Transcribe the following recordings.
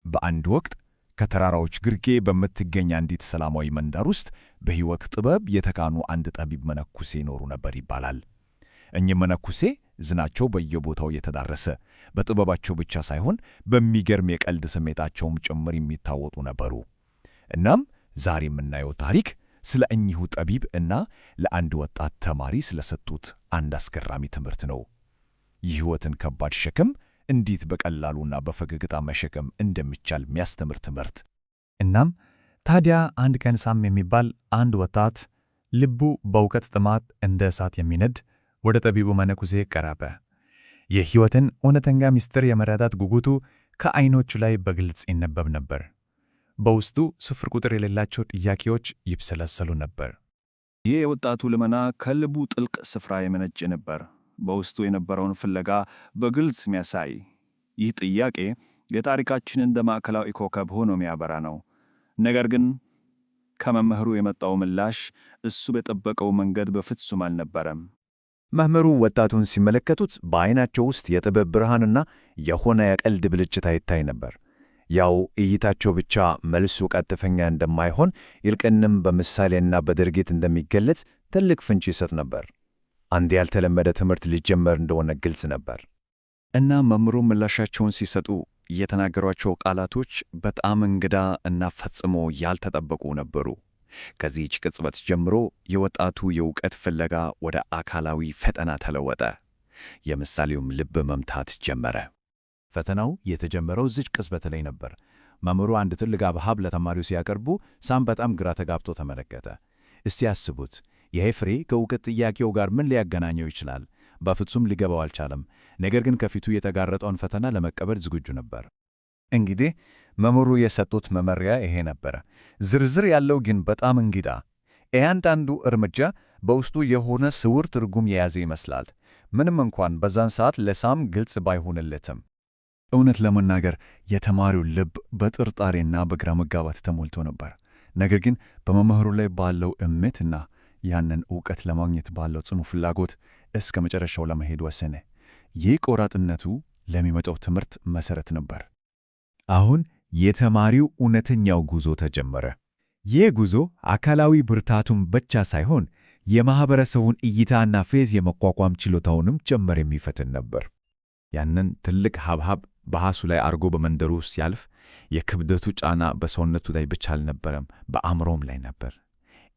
በአንድ ወቅት ከተራራዎች ግርጌ በምትገኝ አንዲት ሰላማዊ መንደር ውስጥ በሕይወት ጥበብ የተካኑ አንድ ጠቢብ መነኩሴ ይኖሩ ነበር ይባላል። እኚህ መነኩሴ ዝናቸው በየቦታው የተዳረሰ፣ በጥበባቸው ብቻ ሳይሆን በሚገርም የቀልድ ስሜታቸውም ጭምር የሚታወጡ ነበሩ። እናም ዛሬ የምናየው ታሪክ ስለ እኚሁ ጠቢብ እና ለአንድ ወጣት ተማሪ ስለሰጡት አንድ አስገራሚ ትምህርት ነው። የሕይወትን ከባድ ሸክም እንዴት በቀላሉና በፈገግታ መሸከም እንደሚቻል የሚያስተምር ትምህርት። እናም ታዲያ አንድ ቀን ሳም የሚባል አንድ ወጣት ልቡ በእውቀት ጥማት እንደ እሳት የሚነድ ወደ ጠቢቡ መነኩሴ ቀረበ። የሕይወትን እውነተኛ ምስጢር የመረዳት ጉጉቱ ከዓይኖቹ ላይ በግልጽ ይነበብ ነበር። በውስጡ ስፍር ቁጥር የሌላቸው ጥያቄዎች ይብሰለሰሉ ነበር። ይህ የወጣቱ ልመና ከልቡ ጥልቅ ስፍራ የመነጨ ነበር፣ በውስጡ የነበረውን ፍለጋ በግልጽ የሚያሳይ። ይህ ጥያቄ የታሪካችን እንደ ማዕከላዊ ኮከብ ሆኖ የሚያበራ ነው። ነገር ግን ከመምህሩ የመጣው ምላሽ እሱ በጠበቀው መንገድ በፍጹም አልነበረም። መምህሩ ወጣቱን ሲመለከቱት በዓይናቸው ውስጥ የጥበብ ብርሃንና የሆነ የቀልድ ብልጭታ ይታይ ነበር። ያው እይታቸው ብቻ መልሱ ቀጥተኛ እንደማይሆን ይልቅንም በምሳሌና በድርጊት እንደሚገለጽ ትልቅ ፍንጭ ይሰጥ ነበር። አንድ ያልተለመደ ትምህርት ሊጀመር እንደሆነ ግልጽ ነበር። እና መምህሩ ምላሻቸውን ሲሰጡ የተናገሯቸው ቃላቶች በጣም እንግዳ እና ፈጽሞ ያልተጠበቁ ነበሩ። ከዚህች ቅጽበት ጀምሮ የወጣቱ የእውቀት ፍለጋ ወደ አካላዊ ፈተና ተለወጠ። የምሳሌውም ልብ መምታት ጀመረ። ፈተናው የተጀመረው እዚች ቅጽበት ላይ ነበር። መምህሩ አንድ ትልቅ ሐብሐብ ለተማሪው ሲያቀርቡ ሳም በጣም ግራ ተጋብቶ ተመለከተ። እስቲ ያስቡት፣ ይሄ ፍሬ ከእውቀት ጥያቄው ጋር ምን ሊያገናኘው ይችላል? በፍጹም ሊገባው አልቻለም። ነገር ግን ከፊቱ የተጋረጠውን ፈተና ለመቀበል ዝግጁ ነበር። እንግዲህ መምህሩ የሰጡት መመሪያ ይሄ ነበረ። ዝርዝር ያለው ግን በጣም እንግዳ። እያንዳንዱ እርምጃ በውስጡ የሆነ ስውር ትርጉም የያዘ ይመስላል፣ ምንም እንኳን በዛን ሰዓት ለሳም ግልጽ ባይሆንለትም። እውነት ለመናገር የተማሪው ልብ በጥርጣሬና በግራ መጋባት ተሞልቶ ነበር። ነገር ግን በመምህሩ ላይ ባለው እምነትና ያንን ዕውቀት ለማግኘት ባለው ጽኑ ፍላጎት እስከ መጨረሻው ለመሄድ ወሰነ። ይህ ቆራጥነቱ ለሚመጣው ትምህርት መሠረት ነበር። አሁን የተማሪው እውነተኛው ጉዞ ተጀመረ። ይህ ጉዞ አካላዊ ብርታቱን ብቻ ሳይሆን የማኅበረሰቡን እይታና ፌዝ የመቋቋም ችሎታውንም ጭምር የሚፈትን ነበር። ያንን ትልቅ ሐብሐብ በራሱ ላይ አርጎ በመንደሩ ውስጥ ሲያልፍ የክብደቱ ጫና በሰውነቱ ላይ ብቻ አልነበረም፣ በአእምሮም ላይ ነበር።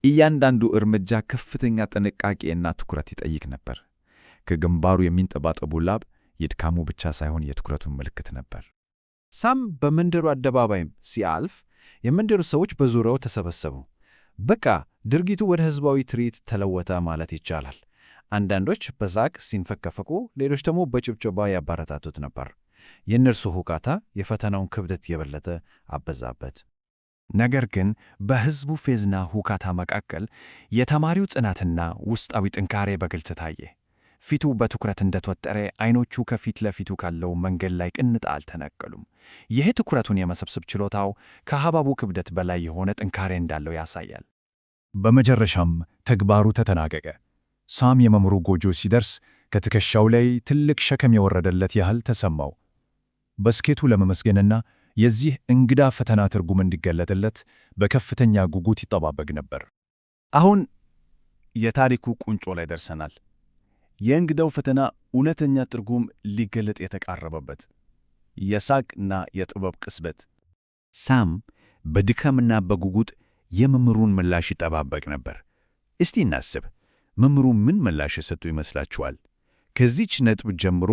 እያንዳንዱ እርምጃ ከፍተኛ ጥንቃቄና ትኩረት ይጠይቅ ነበር። ከግንባሩ የሚንጠባጠቡ ላብ የድካሙ ብቻ ሳይሆን የትኩረቱን ምልክት ነበር። ሳም በመንደሩ አደባባይም ሲያልፍ የመንደሩ ሰዎች በዙሪያው ተሰበሰቡ። በቃ ድርጊቱ ወደ ሕዝባዊ ትርኢት ተለወጠ ማለት ይቻላል። አንዳንዶች በሳቅ ሲንፈከፈቁ፣ ሌሎች ደግሞ በጭብጨባ ያበረታቱት ነበር። የእነርሱ ሁካታ የፈተናውን ክብደት የበለጠ አበዛበት። ነገር ግን በሕዝቡ ፌዝና ሁካታ መካከል የተማሪው ጽናትና ውስጣዊ ጥንካሬ በግልጽ ታየ። ፊቱ በትኩረት እንደተወጠረ፣ አይኖቹ ከፊት ለፊቱ ካለው መንገድ ላይ ቅንጣት አልተነቀሉም። ይህ ትኩረቱን የመሰብሰብ ችሎታው ከሐብሐቡ ክብደት በላይ የሆነ ጥንካሬ እንዳለው ያሳያል። በመጨረሻም ተግባሩ ተጠናቀቀ። ሳም የመምህሩ ጎጆ ሲደርስ ከትከሻው ላይ ትልቅ ሸክም የወረደለት ያህል ተሰማው። በስኬቱ ለመመስገንና የዚህ እንግዳ ፈተና ትርጉም እንዲገለጥለት በከፍተኛ ጉጉት ይጠባበቅ ነበር። አሁን የታሪኩ ቁንጮ ላይ ደርሰናል። የእንግዳው ፈተና እውነተኛ ትርጉም ሊገለጥ የተቃረበበት የሳቅና የጥበብ ቅጽበት። ሳም በድካምና በጉጉት የመምህሩን ምላሽ ይጠባበቅ ነበር። እስቲ እናስብ፣ መምህሩ ምን ምላሽ የሰጡ ይመስላችኋል? ከዚች ነጥብ ጀምሮ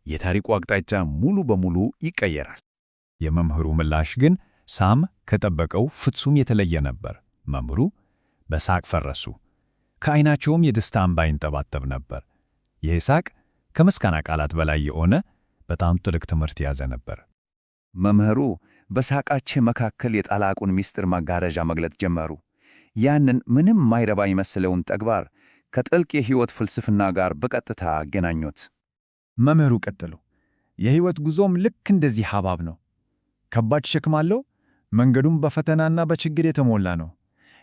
የታሪኩ አቅጣጫ ሙሉ በሙሉ ይቀየራል። የመምህሩ ምላሽ ግን ሳም ከጠበቀው ፍጹም የተለየ ነበር። መምህሩ በሳቅ ፈረሱ። ከዓይናቸውም የደስታ እንባ ይንጠባጠብ ነበር። ይህ ሳቅ ከምስጋና ቃላት በላይ የሆነ በጣም ጥልቅ ትምህርት የያዘ ነበር። መምህሩ በሳቃቸው መካከል የታላቁን ምስጢር መጋረጃ መግለጥ ጀመሩ። ያንን ምንም ማይረባ የመሰለውን ተግባር ከጥልቅ የሕይወት ፍልስፍና ጋር በቀጥታ አገናኙት። መምህሩ ቀጠሉ። የሕይወት ጉዞም ልክ እንደዚህ ሐብሐብ ነው። ከባድ ሸክም አለው። መንገዱም በፈተናና በችግር የተሞላ ነው።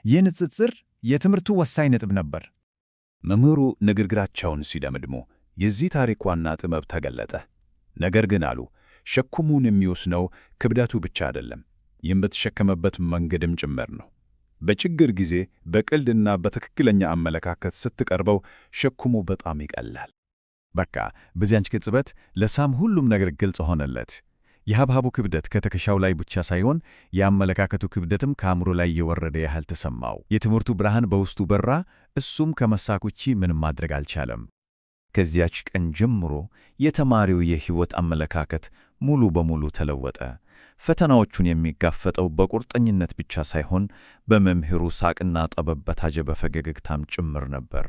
ይህ ንጽጽር የትምህርቱ ወሳኝ ነጥብ ነበር። መምህሩ ንግግራቸውን ሲደመድሙ የዚህ ታሪክ ዋና ጥበብ ተገለጠ። ነገር ግን አሉ፣ ሸክሙን የሚወስነው ክብደቱ ብቻ አይደለም፣ የምትሸከመበት መንገድም ጭምር ነው። በችግር ጊዜ በቀልድና በትክክለኛ አመለካከት ስትቀርበው ሸክሙ በጣም ይቀላል። በቃ በዚያች ቅጽበት ለሳም ሁሉም ነገር ግልጽ ሆነለት። የሐብሐቡ ክብደት ከትከሻው ላይ ብቻ ሳይሆን የአመለካከቱ ክብደትም ከአእምሮ ላይ የወረደ ያህል ተሰማው። የትምህርቱ ብርሃን በውስጡ በራ። እሱም ከመሳቅ ውጪ ምንም ማድረግ አልቻለም። ከዚያች ቀን ጀምሮ የተማሪው የሕይወት አመለካከት ሙሉ በሙሉ ተለወጠ። ፈተናዎቹን የሚጋፈጠው በቁርጠኝነት ብቻ ሳይሆን በመምህሩ ሳቅና ጥበብ በታጀበ ፈገግታም ጭምር ነበር።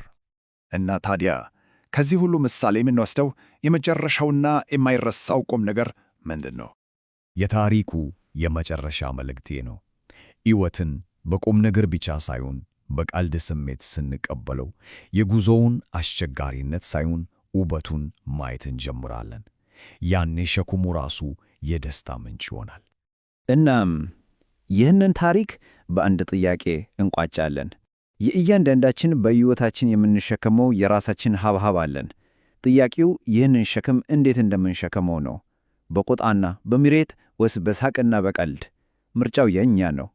እና ታዲያ ከዚህ ሁሉ ምሳሌ የምንወስደው የመጨረሻውና የማይረሳው ቁም ነገር ምንድን ነው? የታሪኩ የመጨረሻ መልእክቴ ነው። ሕይወትን በቁም ነገር ብቻ ሳይሆን በቀልድ ስሜት ስንቀበለው የጉዞውን አስቸጋሪነት ሳይሆን ውበቱን ማየት እንጀምራለን። ያኔ ሸክሙ ራሱ የደስታ ምንጭ ይሆናል። እናም ይህንን ታሪክ በአንድ ጥያቄ እንቋጫለን። የእያንዳንዳችን በሕይወታችን የምንሸከመው የራሳችን ሐብሐብ አለን። ጥያቄው ይህንን ሸክም እንዴት እንደምንሸከመው ነው። በቁጣና በምሬት ወይስ በሳቅና በቀልድ? ምርጫው የእኛ ነው።